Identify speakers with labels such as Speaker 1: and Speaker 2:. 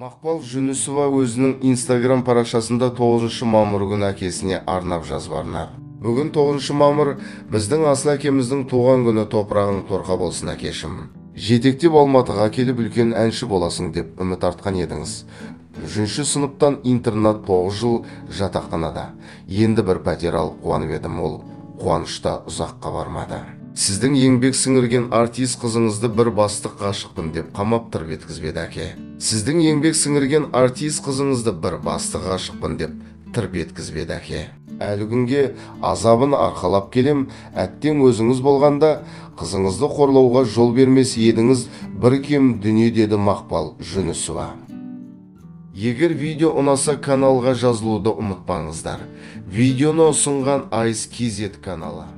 Speaker 1: Мақпал Жүнісова өзінің Инстаграм парақшасында 9 мамыр күні әкесіне арнап жазба арнады. Бүгін 9 мамыр біздің асыл әкеміздің туған күні, топырағың торқа болсын, әкешім. Жетектеп Алматыға келіп үлкен әнші боласың деп үміт артқан едіңіз. 3-ші сыныптан интернат 9 жыл жатақханада. Енді бір пәтер алып қуанып едім, ол қуанышта ұзаққа бармады. Сіздің еңбек сіңірген артист қызыңызды бір бастық ғашықпын деп қамап тырп еткізбеді әке. Сіздің еңбек сіңірген артист қызыңызды бір бастық ғашықпын деп тырп еткізбеді әке. Әлі күнге азабын арқалап келем, әттең өзіңіз болғанда қызыңызды қорлауға жол бермес едіңіз, бір кем дүние, деді Мақпал Жүнісова. Егер видео ұнаса, каналға жазылуды ұмытпаңыздар. Видеоны ұсынған Ice KZ каналы.